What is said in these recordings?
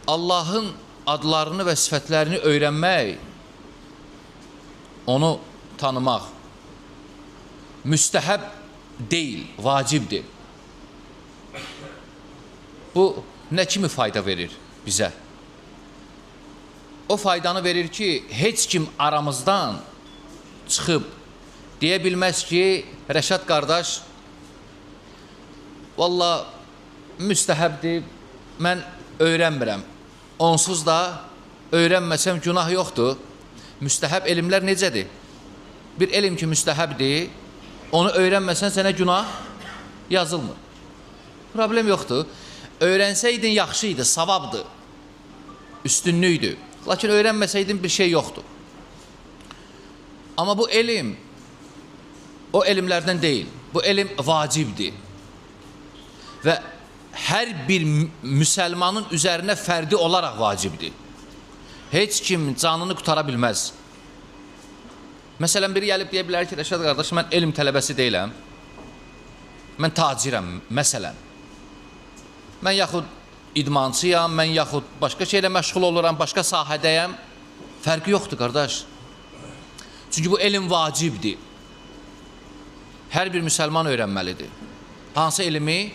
Allahın adlarını və sifətlərini öyrənmək, onu tanımaq müstəhəb deyil, vacibdir. Bu nə kimi fayda verir bizə? O faydanı verir ki, heç kim aramızdan çıxıb deyə bilməz ki, Rəşad qardaş, valla müstəhəbdir, mən öyrənmirəm. Onsuz da öyrənməsəm günah yoxdur. Müstəhəb elmlər necədir? Bir elm ki müstəhəbdir, onu öyrənməsən sənə günah yazılmır. Problem yoxdur. Öyrənsəydin yaxşı idi, savabdır, üstünlükdür. Lakin öyrənməsəydin bir şey yoxdur. Amma bu elm o elmlərdən deyil. Bu elm vacibdir. Və hər bir müsəlmanın üzərinə fərdi olaraq vacibdir. Heç kim canını qutara bilməz. Məsələn, biri gəlib deyə bilər ki, Rəşad qardaş, mən elm tələbəsi deyiləm. Mən tacirəm, məsələn. Mən yaxud idmançıyam, mən yaxud başqa şeylə məşğul oluram, başqa sahədəyəm. Fərqi yoxdur, qardaş. Çünki bu elm vacibdir. Hər bir müsəlman öyrənməlidir. Hansı elmi?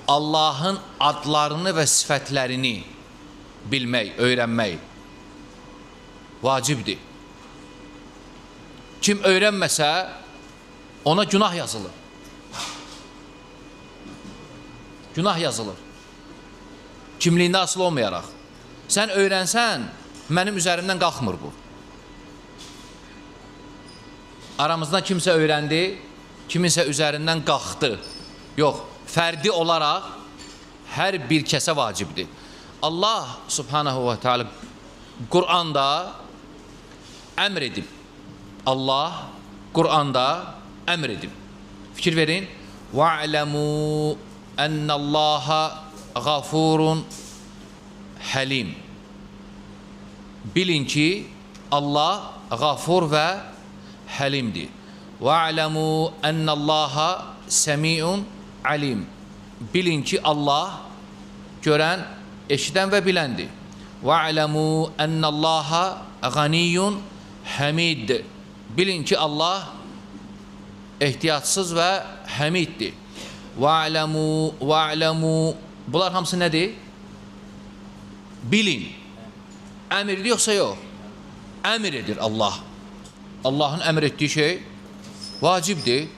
Allahın adlarını və sifətlərini bilmək, öyrənmək vacibdir. Kim öyrənməsə, ona günah yazılır. Günah yazılır. Kimliyində asılı olmayaraq. Sən öyrənsən, mənim üzərimdən qalxmır bu. Aramızdan kimsə öyrəndi, kiminsə üzərindən qalxdı. Yox, fərdi olaraq hər bir kəsə vacibdir. Allah subhanahu və teala Quranda əmr edib. Allah Quranda əmr edib. Fikir verin. وَعْلَمُوا أَنَّ اللّٰهَ غَفُورٌ حَلِيمٌ. Bilin ki, Allah ғafur və həlimdir. وَعْلَمُوا أَنَّ اللّٰهَ سَمِيعٌ عَلِيمٌ. Bilin ki, Allah görən, eşidən və biləndir. وَعْلَمُوا أَنَّ اللّٰهَ غَنِيٌّ حَمِيدٌ. Bilin ki, Allah ehtiyatsız və həmiddir. وَعْلَمُوا وَعْلَمُوا. Bunlar hamısı nədir? Bilin. Əmirdir yoxsa yox? Əmr edir Allah. Allahın əmr etdiyi şey vacibdir.